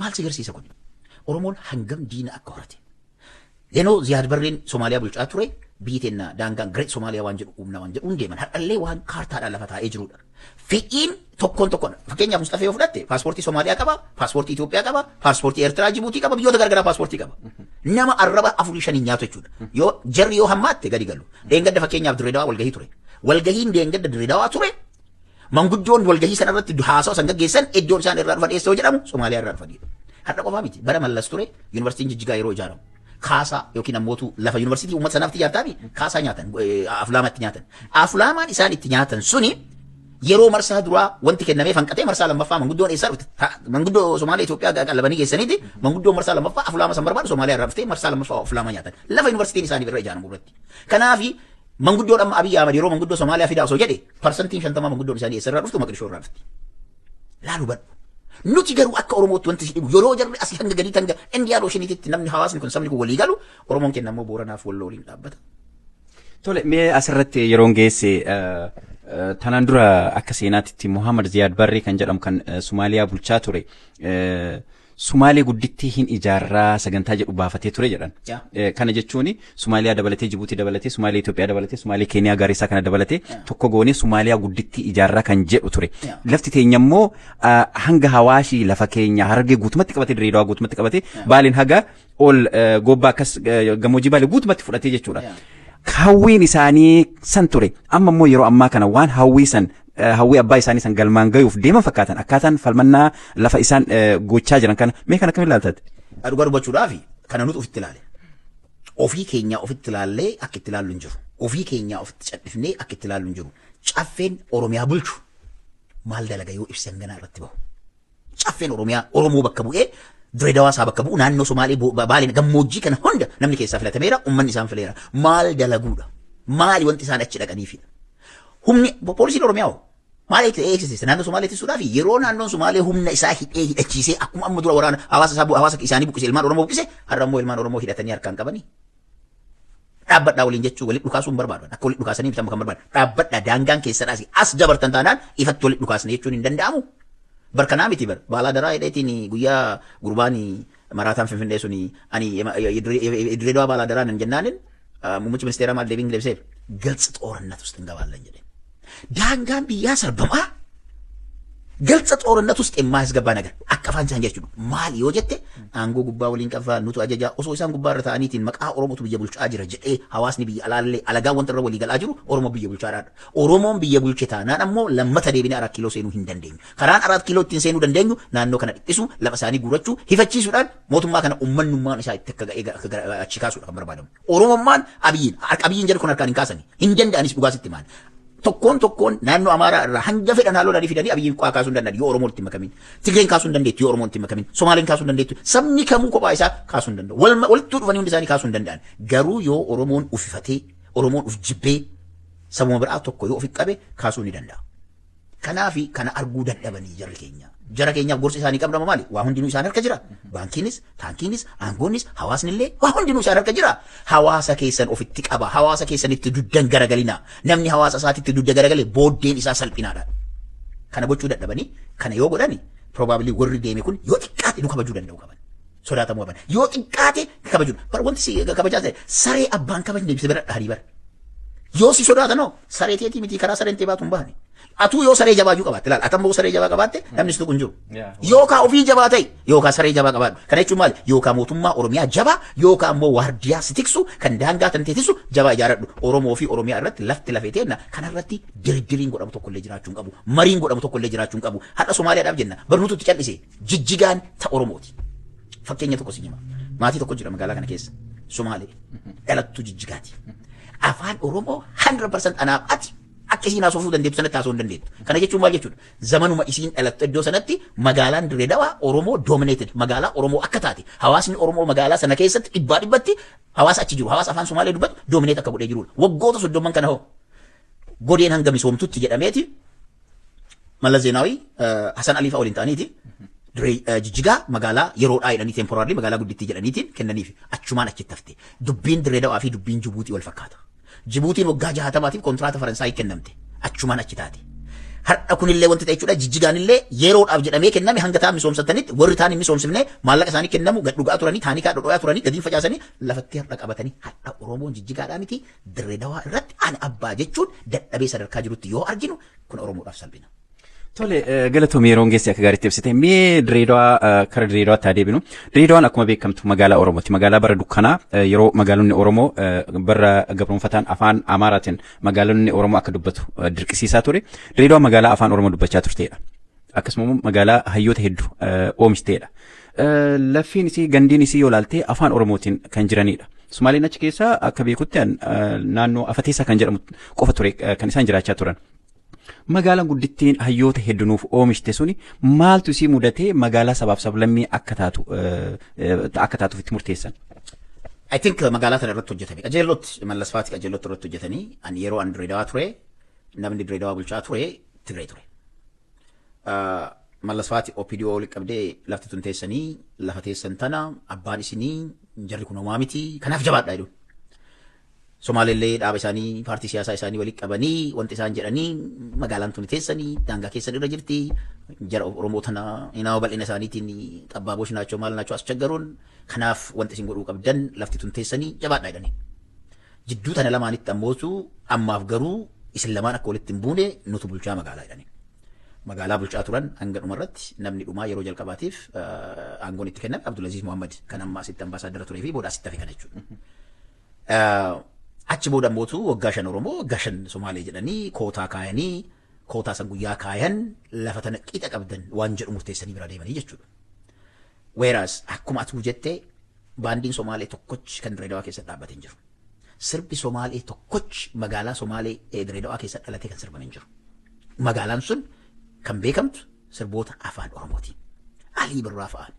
Maal si agarsiisa kun? Oromoon hangam diina akka horate. Yeroo Ziyaad Barreen Somaaliyaa bulchaa ture, biyyi teenna daangaan Great Somaaliyaa waan jedhu uumna waan jedhu deeman. Har'allee waan kaartaadhaan lafa taa'ee jirudha. Fedhiin tokkoon tokkoon, fakkeenyaaf Mustafee yoo fudhatte, paaspoortii Somaaliyaa qaba, paaspoortii Itoophiyaa qaba, paaspoortii Eertiraa, Jibuutii qaba, biyyoota garagaraa paaspoortii qaba. Nama arraba afurii shanii nyaatu jechuudha. Yoo jarri yoo hammaatte gadi galu. Deengadda fakkeenyaaf Dirreedawaa walgahii ture. Walgahiin deengadda Dirreedawaa ture. Manguddoon walgahii sana irratti haasawa san gaggeessan iddoon isaan irraa dhufan eessa yoo jedhamu, Somaaliyaa irraa dhufanidha. Har'a qofaa miti, bara Mallas ture yuunivarsiitiin Jijjigaa yeroo ijaaramu. Kaasaa yookiin ammootu lafa yuunivarsiitii uummata sanaaf ijaartaami kaasaa nyaatan, aflaamatti nyaatan. Aflaamaan isaan itti nyaatan suni yeroo marsaa duraa wanti kennamee fanqatee, marsaa lammaffaa manguddoon eessaa dhufte? Manguddoo Somaaliyaa Itoophiyaa qallabanii geessaniiti, manguddoon marsaa lammaffaa aflaama san barbaadu Somaaliyaa irraa dhuftee marsaa lammaffaa aflaama nyaatan. Lafa yuunivarsiitiin isaanii irra ijaaramu irratti. Kanaafi manguddoon amma Abiyyi Ahmad yeroo manguddoo Somaaliyaa fidaa osoo jedhe, 50% manguddoon isaanii eessarraa dhuftu? Maqdishoo irraa dhufti. Laaluu badhu. Nuti garuu akka Oromootti wanti si dhibu, yeroo jarri asii hanga gadii hanga Indian Oceaniitti namni hawaasni kun sabni kun walii galu, Oromoon kenna immoo Booranaaf Walloo waliin dhaabbata. Tole, mee asirratti yeroon geesse, tanaan dura akka seenaatitti Muhammad Ziyaad Barree kan jedhamu kan Somaaliyaa bulchaa ture, Sumaalee guddittii hin ijaarraa sagantaa jedhu baafatee ture jedhan. Kana jechuun Somaaliyaa dabalatee, Jibuutii dabalatee, Sumaalee Itoophiyaa dabalatee, Sumaalee Keeniyaa Gaarisaa kana dabalatee tokko goonee Somaaliyaa guddittii ijaarraa kan jedhu ture. Lafti teenya immoo hanga Hawaashii lafa keenya Harargee guutumatti qabatee, Dirreedawaa guutumatti qabatee, Baaleen haga ol Gobbaa akkas gammoojjii Baalee guutumatti fudhatee jechuudha. Hawwiin isaanii san ture. Amma immoo yeroo ammaa kana waan hawwii san, hawwii abbaa isaanii san galmaan gayuuf deeman fakkaatan, akkaataan falmannaa lafa isaan gochaa jiran kana mee kan akkamiin ilaaltate? Dhugaa dubbachuudhaaf kana nuti ofitti ilaale. Ofii keenyaa ofitti ilaallee akka itti ilaallu hin jiru. Ofii keenyaa ofitti cadhifnee akka itti ilaallu hin jiru. Caffeen Oromiyaa bulchu maal dalaga yoo ibsan ganaa irratti bahu? Caffeen Oromiyaa Oromoo bakka bu'ee, Direedawaa isaa bakka bu'u, naannoo Somaalee, Baaleen gammoojjii kana hunda namni keessaa filatameera, uummanni isaan fileera. Maal dalaguudha? Maali wanti isaan achi dhaqaniifidha? Humni poolisiin Oromiyaa hoo? Maal eegsisiisa? Naannoo Somaalee ittisuudhaaf yeroo naannoon Somaalee humna isaa hidhee hidhachiisee, akkuma amma dura waraana hawaasa isaa hawaasa isaanii buqqise, ilmaan Oromoo buqqise, har'a immoo ilmaan Oromoo hidhatanii harkaan qabanii. Dhaabbadhaa waliin jechuu, walitti dhukaasuu hin barbaadan. Akka walitti dhukaasanii bitamu kan barbaadan. Dhaabbadhaa, daangaan keessadhaas as dabartan taanaan ifatti walitti dhukaasne jechuun hin danda'amu. Barkanaa miti bar. Baalaa daraa hidheetiin guyyaa gurbaan maraataan Finfinnee suni ani Dirreedawaa baalaa daraa nan jennaanin, muummichi ministeeraa maal deebiin deebiseef? ግልጽ ጦርነት ውስጥ እንገባለን jedhe. Daangaan biyyaa sarbamaa ግልጽ ጦርነት ውስጥ የማያስገባ ነገር akka afaan isaan jechuudha. Maal yoo jette, aangoo gubbaa waliin qabaa nutu ajajaa osoo isaan gubbaa irra ta'aniitiin maqaa Oromootu biyya bulchaa jira jedhee hawaasni biyya alaallee alagaa wanta irra walii galaa jiru Oromoo biyya bulchaadha. Oromoon biyya bulche taanaan ammoo lammata deebinee Araat Kiiloo seenuu hin dandeenyu. Karaan Araat Kiiloo ittiin seenuu dandeenyu naannoo kana dhiphisuu, lafa isaanii guurachuu, hifachiisuudhaan mootummaa kana ummannummaan isaa itti akka ga'ee achi kaasuudha kan barbaadamu. Oromummaan Abiyyiin Abiyyiin jedhu kun harkaan hin kaasani. Hin danda'anis, dhugaas itti maal. Tokkoon tokkoon naannoo Amaaraa irraa hanga fedhan haaloo fidanii Abiyyiin qaa kaasuu hin danda'an yoo Oromoon itti makamin. Tigreen kaasuu hin dandeettu yoo Oromoon itti makamin. Somaaliin kaasuu hin dandeettu. Sabni kamuu kophaa isaa kaasuu hin danda'u. Walittuu dhufanii hundi isaanii kaasuu hin danda'an. Garuu yoo Oromoon ufifatee, Oromoon uf jibbee, sabuma biraa tokko yoo ofi qabe kaasuu ni danda'a. Kanaafi kana arguu dadhabanii jarri keenya. Jara keenyaaf gorsi isaanii qabdama maali? Waa hundinuu isaan harka jira. Baankiinis, taankiinis, aangoonnis, hawaasni illee waa hundinuu isaan harka jira. Hawaasa keessan ofitti qaba. Hawaasa keessanitti duddan garagalina. Namni hawaasa isaatitti dudda garagale booddeen isaa salphinaadha. Kana gochuu dadhabanii, kana yoo godhani probably warri deeme kun yoo xiqqaate nu kabajuu danda'u qaban. Sodaatamuu qaban. Yoo xiqqaate kabajuu. Bar wanti si kabajaa ta'e saree abbaan kabajne bira dhaarii bara. Yoo si sodaatanoo saree teetii miti, karaa sareen tee baatu hin baane. Atuu yoo saree jabaa qabaatte, laal, atammoo saree jabaa qabaatte namni si tuqu hin jiru. Yookaan ofii jabaa ta'e yookaan saree jabaa qabaadhu. Kana jechuun maali? Yookaan mootummaa Oromiyaa jabaa yookaan immoo waardiyaa si tiksu kan daangaa tan teetisu jabaa ijaaradhu. Oromoo fi Oromiyaa irratti lafti lafee teenna kanarratti dirdiriin godhamu tokkollee jiraachuu hin qabu. Mariin godhamu tokkollee jiraachuu hin qabu. Har'a Somaaliyaadhaaf jenna. Barnuutu itti cal'ise. Jijjigaan ta Oromooti. Fakkeenya tokko si hima. Maatii tokko jira magaalaa kana keessa. Somaalee. Dhalattuu Jijjigaati. Afaan Oromoo 100% anaaf ati akka isiin haasofuu dandeettu sanatti haasofuu hin dandeettu. Kana jechuun maal jechuudha? Zamanuma isiin dhalattu iddoo sanatti magaalaan Dirree Dawaa Oromoo dominated, magaalaa Oromoo akka taate, hawaasni Oromoo magaalaa sana keessatti dhibbaa dhibbatti hawaasa achi jiru, hawaasa afaan Somaalee dubbatu dominate akka godhee jirudha. Waggoota 30n kana hoo godeen hanga misoomtutti jedhameeti Mallas Zeenaawii, Hasan Alii fa'aa waliin ta'aniiti Diree Jijjigaa magaalaa yeroodhaa jedhanii, temporary magaalaa guddittii jedhaniitiin kennaniif, achumaan achitti hafte. Dubbiin Dirree Dawaa fi dubbiin Jibuutii wal fakkaata. Jibuutiin waggaa 60tiif kontiraata Faransaayii kennamte. Achumaan achi taate. Har'a kunillee wanti ta'e jechuudha, Jijjigaanillee yeroodhaaf jedhamee kenname. Hanga ta'an misoomsatanitti warri ta'an hin misoomsifne, maallaqa isaanii kennamu gad dhugaa turanii, taanika dhodhoyaa turanii, gadiin facaasanii lafatti har'a qabatanii, har'a Oromoon Jijjigaadhaa miti Dirree Dawaa irratti ani abbaa jechuun dadhabee sadarkaa jirutti yoo arginu, kun Oromoodhaaf salphina. Tole, galatoomii, yeroon geesse akka gaariitti ibsite. Mee Direedawaa, kara Direedawaatti haa deebinu. Direedawaan akkuma beekamtu magaalaa Oromooti. Magaalaa bara dukkanaa, yeroo magaalonni Oromoo bara gabroonfataan afaan Amaaraatiin magaalonni Oromoo akka dubbatu dirqisiisaa ture. Direedawaan magaalaa afaan Oromoo dubbachaa turteedha. Akkasuma magaalaa hayyoota hedduu oomishiteedha. Laffiin isii, gandiin isii yoo ilaalte, afaan Oromootiin kan jiranidha. Sumaaleen achi keessaa akka beekutti naannoo Afateessaa kan jedhamu qofa ture kan isaan jiraachaa turan. Magaalaan guddittiin hayyoota hedduu nuuf oomishte suni maaltu isii mudatee magaalaa sabaaf sablammii akka taatuuf itti murteessan? I think magaalaa tana irratti hojjetame. Qajeellotti Mallas Faati qajeellotti irratti hojjetanii. Ani yeroo ani Direedawaa ture, namni Direedawaa bulchaa ture Tigree ture. Mallas Faati OPDO walitti qabdee, lafti tun teessanii, lafa teessan tana abbaan isinii, jarri kun homaa miti, kanaaf jabaadha jedhu. Somaalellee dhaaba isaanii, paartii siyaasaa isaanii walitti qabanii, wanti isaan jedhanii, magaalaan tun teessanii, daangaa keessan irra jirti, jara Oromoo tana hinaawa bal'ina isaaniitiin xabbaaboosh naachoo maal naachoo as chaggaruun, kanaaf wanti isin godhuu qabdan, lafti tun teessanii, jabaadha jedhanii. Jidduu tana lamaanitti ammootu ammaaf garuu isin lamaan akka walitti hin buune nutu bulchaa magaalaa jedhanii. Magaalaa bulchaa turan hanga dhumarratti. Namni dhumaa yeroo jalqabaatiif aangoon itti kenname Abdulaziz Muhammad, kan amma asitti ambaasaadara turee fi booda asitti hafe kana jechuudha. Achi booda ammootu waggaa 5 Oromoo, waggaa 5 Somaalee jedhanii kootaa kaayanii, kootaa san guyyaa kaayan lafa tana qixa qabdan waan jedhu murteessanii bira deemanii jechuudha. Whereas akkuma atuu jettee, baandiin Somaalee tokkochi kan Dirreedawaa keessa dhaabbatee hin jiru. Sirbi Somaalee tokkochi magaalaa Somaalee Dirreedawaa keessa dhalatee kan sirbame hin jiru. Magaalaan sun kan beekamtu sirboota afaan Oromootiin. Alii Birraa fa'aan.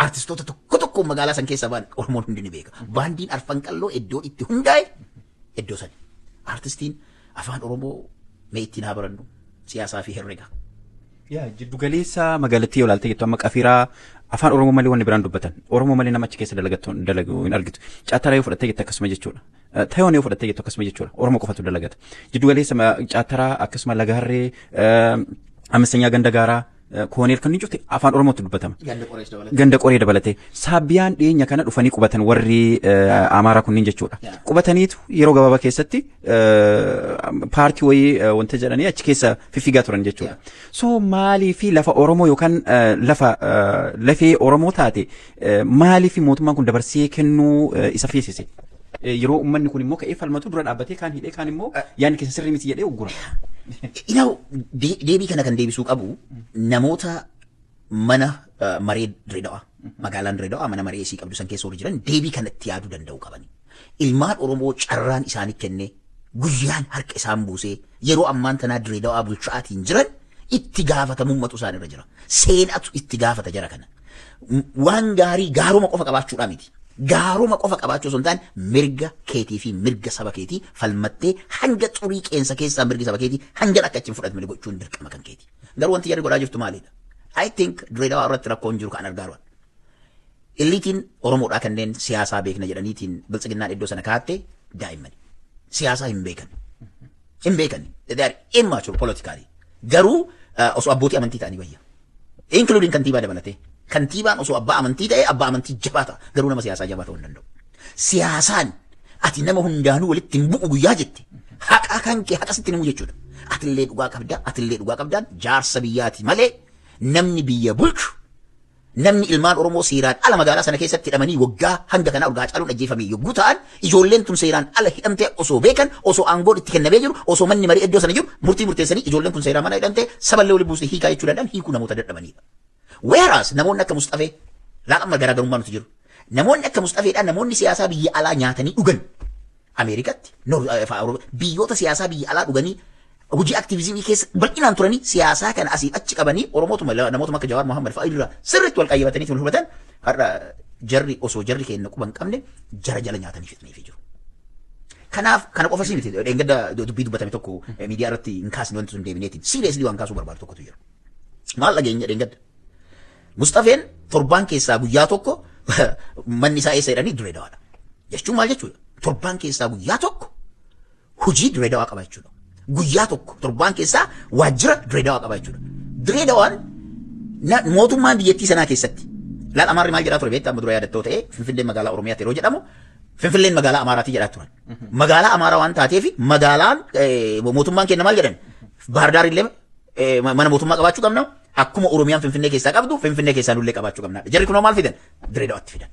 Artistoota tokko tokko magaalaa san keessa ba'an Oromoon hundi ni beeka. Baandiin Arfan Qalloo iddoo itti hundaa'e iddoo sani. Artistiin afaan Oromoo mee ittiin haa barannu, siyaasaa fi herrega. Yaa, jiddu galeessa magaalattii yoo ilaalte jettu, amma Qafiraa afaan Oromoo malee wanni biraan dubbatan. Oromoo malee nama achi keessa dalagattu dalagu hin argitu. Caattaraa yoo fudhattee jette akkasuma jechuudha. Tayoon yoo fudhattee jettu akkasuma jechuudha. Oromoo qofatu dalagata. Jiddu galeessa Caattaraa, akkasuma Lagaharree, Ammasanyaa, ganda gaaraa, Kooneel kan cufte afaan Oromootti dubbatama. Ganda Qorees dabalatee. Ganda Qoree dabalatee. Saabbiyaan dhiyeenya kana dhufanii qubatan warri Amaaraa kunniin jechuudha. Qubataniitu yeroo gabaabaa keessatti paartii wayii wanta jedhanii achi keessa fiffigaa turan jechuudha. So maalii fi lafa Oromoo yookaan lafa lafee Oromoo taate maalii fi mootummaan kun dabarsee kennuu isa feesise? Yeroo uummanni kun immoo ka'ee falmatu dura dhaabbatee kaan hidhee, kaan immoo yaadni keessa sirrii miti jedhee uggura. Inaw, deebii kana kan deebisuu qabu namoota mana maree Direedawaa, magaalaan Direedawaa mana maree isii qabdu san keessa warri jiran deebii kana itti yaaduu danda'u qabani. Ilmaan Oromoo carraan isaanii kennee, guyyaan harka isaan buusee, yeroo ammaan tanaa Direedawaa bulchaatiin jiran itti gaafatamummaatu isaan irra jira. Seenatu itti gaafata jara kana. Waan gaarii gaaruma qofa qabaachuudhaa miti. Gaaruma qofa qabaachuu osoo hin taane, mirga keetii fi mirga saba keetii falmattee hanga xurii qeensa keessaa mirgi saba keetii hanga akka achi hin fudhatamne gochuun dirqama kan keeti. Garuu wanti jarri godhaa jirtu maalidha? I think Direedawaa irratti rakkoon jiru kan argaa jiran. Illiitiin Oromoodhaa kanneen siyaasaa beekna jedhaniitiin biltsiginnaan iddoo sana kaa'atte daa'immani. Siyaasaa hin beekan. Hin beekan. They are immature politically. Garuu osoo abbootii amantii ta'anii wayya. Including kantiibaa dabalatee. Kantiibaan osoo abbaa amantii ta'e abbaa amantii jabaa ta'a. Garuu nama siyaasaa jabaa ta'uu hin danda'u. Siyaasaan ati nama hundaanuu walitti hin bu'u guyyaa jette, haqa kan kee haqa sitti himu jechuudha. Atillee dhugaa qabda, atillee dhugaa qabdaan jaarsa biyyaati malee namni biyya bulchu, namni ilmaan Oromoo seeraan ala magaalaa sana keessatti hidhamanii waggaa hanga kanaa urgaa caaluun ajjeefame yogguu ta'an, ijoolleen tun seeraan ala hidhamtee osoo beekan, osoo aangoon itti kennamee jiru, osoo manni marii iddoo sana jiru murtii murteessanii, ijoolleen kun seeraan mana hidhamtee saballee waliin buusee hiikaa jechuu danda'an, hiikuu namoota dadhabanidha. Whereas namoonni akka Mustafee laaqamma garaagarummaa nuti jiru. Namoonni akka Mustafeedhaan, namoonni siyaasaa biyya alaa nyaatanii dhugan, Ameerikatti, biyyoota siyaasaa biyya alaa dhuganii hojii activism keessa bal'inaan turanii, siyaasaa kana asii achi qabanii, Oromootuma namootuma akka Jawaar Mohammad fa'aa irraa sirriitti wal qayyabatanii wal hubatan, har'a jarri osoo jarri keenya quban qabne jara jala nyaatanii fixaniif jiru. Kanaaf kana qofa si miti, dheengadda dubbii dubbatame tokko miidiyaa irratti hin kaasne, wanti sun deebineetiin seriously waan kaasuu barbaadu tokkotu jira. Maal dhageenya dheengadda? Mustafeen torbaan keessaa guyyaa tokko manni isaa eessa jedhanii, Dirree Dawaadha. Jechuun maal jechuudha? Torbaan keessaa guyyaa tokko hojii Dirree Dawaa qaba jechuudha. Guyyaa tokko torbaan keessaa waajjira Direedawaa qaba jechuudha. Direedawaan mootummaan biyyattii sanaa keessatti laal Amaarri maal jedhaa ture beektaa? Amma dura yaadattoo ta'e, Finfinneen magaalaa Oromiyaatti yeroo jedhamu Finfinneen magaalaa Amaaraatii jedhaa turan. Magaalaa Amaaraa waan taateef magaalaan mootummaan kenna maal jedhan, Baardaar illee mana mootummaa qabaachuu qabna, akkuma Oromiyaan Finfinnee keessaa qabdu Finfinnee keessaa nullee qabaachuu qabna. Jarri kunoo maal fidan? Direedawaatti fidan.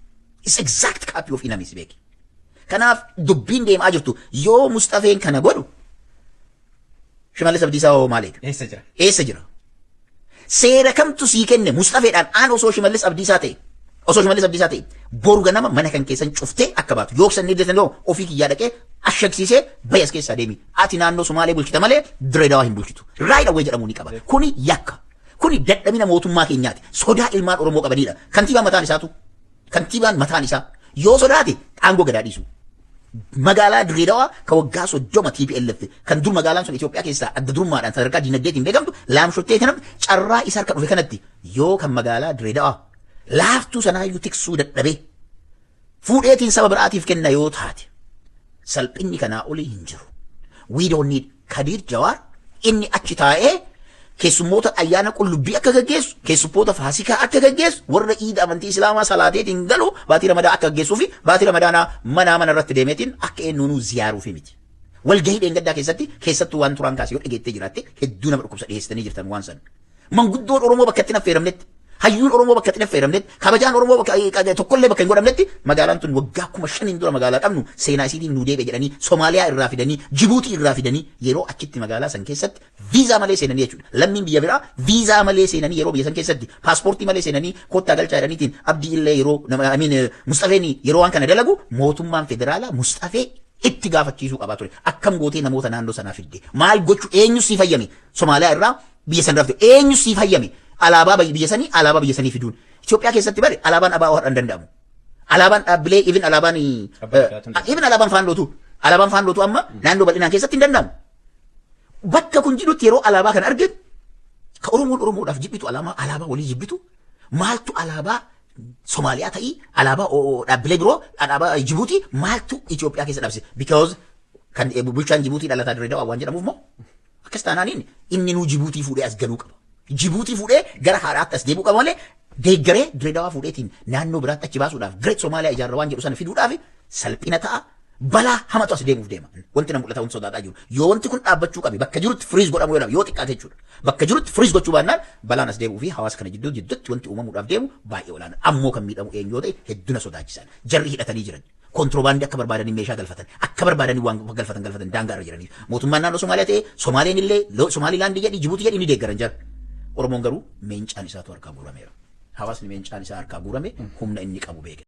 It's exact copy of enemies beeki. Kanaaf dubbiin deemaa jirtu, yoo Mustafeen kana godhu, Shimallis Abdiisaa hoo maal eega? Eessa jira? Eessa jira? Seera kamtu sii kenne Mustafeedhaan? Aan osoo Shimallis Abdiisaa ta'e, osoo Shimallis Abdiisaa ta'e, boru ganama mana kan keessan cuftee akka baatu yooksan ni deetan ofii kiyyaa dhaqee ashagsiisee bayas keessaa deemi. Ati naannoo Sumaalee bulchita malee Direedawaa hin bulchitu. Right away jedhamuu ni qaba. Kuni yakka. Kuni dadhabina mootummaa keenyaati. Sodaa ilmaan Oromoo qabanidha. Kantiibaan mataan isaatu. Kantiibaan mataan isaa yoo sodaate aangoo gadaa dhiisu. Magaalaa Direedawaa ka waggaa 30 TPLF kan dur magaalaan sun Itoophiyaa keessaa adda durummaadhaan sadarkaa dinagdeetiin beekamtu laamshottee kanatti carraa isa harka dhufe kanatti yoo kan magaalaa Direedawaa laaftuu sanaayyuu tiksuu dadhabee fuudheetiin saba biraatiif kenna yoo taate, salphinni kanaa olii hin jiru. We don't need Kadir Jawaar. Inni achi taa'ee keessummoota ayyaana Qullubbii akka gaggeessu, keessummoota Faasikaa akka gaggeessu, warra iida amantii Islaamaa salaateetiin galu baatii Ramadaa akka gaggeessuu fi baatii Ramadaanaa manaa mana irratti deemeetiin akka eenyuunuu ziyaaruufi miti. Walgahii dheengaddaa keessatti keessattuu waan turaan kaase yoo dhageettee jiraatte, hedduu nama dhukkubsa dhiyeessitanii jirtan waan san. Manguddoon Oromoo bakka itti affeeramnetti, hayyuun Oromoo bakka itti affeeramnetti, kabajaan Oromoo bakka tokkollee bakka hin godhamnetti, magaalaan tun waggaa 5000 dura magaalaa qabnu seenaa isiitiin nuu deebi'e jedhanii Somaaliyaa irraa fidanii, Jibuutii irraa fidanii, yeroo achitti magaalaa san keessatti viizaa malee seenanii jechuudha. Lammiin biyya biraa viizaa malee seenanii, yeroo biyya san keessatti paaspoortii malee seenanii kottaa galchaa jedhaniitiin Abdii illee yeroo amiin Mustafeen yeroo waan kana dalagu, mootummaan federaalaa Mustafee itti gaafachiisuu qabaa ture. Akkam gootee namoota naannoo sanaa fidde? Maal gochuu, eenyu sii fayyame? Somaaliyaa irraa biyya san rafte, eenyu sii fayyame? Alaabaa biyya sanii, alaabaa biyya sanii fiduun. Itoophiyaa keessatti bare alaabaan ABO har'a hin danda'amu. Alaabaan dhaabbilee, even alaabaan even alaabaan faanlootu amma naannoo bal'inaan keessatti hin danda'amu. Bakka kun jirutti yeroo alaabaa kana arginu, ka Oromoon Oromoodhaaf jibbitu, alaabaa walii jibbitu, maaltu alaabaa Somaaliyaa ta'ii, alaabaa dhaabbilee biroo, alaabaa Jibuutii maaltu Itoophiyaa keessa dhabse? Because kan bulchaan Jibuutii dhalataa Dirree Dawaa waan jedhamuuf moo? Akkas taanaan inni nuu Jibuutii fuudhee as galuu qaba. Jibuutii fuudhee gara haaraatti as deebi'uu qaba malee, deeggaree Dirree Dawaa fuudheetiin naannoo biraatti achi baasuudhaaf, Great Somaaliyaa ijaarra waan jedhu sana fiduudhaaf salphina ta'a. Balaa hamatu as deemuuf deema. Wanti na mul'ata, wanti sodaataa jiru. Yoo wanti kun dhaabbachuu qabe, bakka jirutti freeze godhamuu yoo, yoo xiqqaate jechuudha. Bakka jirutti freeze gochuu baannaan balaan as deebi'uu fi hawaasa kana jidduu jidduutti wanti uumamuudhaaf deemu baay'ee olaanaa. Ammoo kan miidhamu eenyu yoo ta'e, hedduu na sodaachisan. Jarri hidhatanii jiran. Kontiroobaandii akka barbaadanii meeshaa galfatan, akka barbaadanii waan galfatan galfatan daangaa irra jiraniif. Mootummaan naannoo Somaaliyaa ta'e, Somaaleen illee, Somaalilaandii jedhi, Jibuutii jedhi, ni deeggaran jara. Oromoon garuu meencaan isaatu harkaa guurameera. Hawaasni meencaan isaa harkaa guurame humna inni qabu beeka.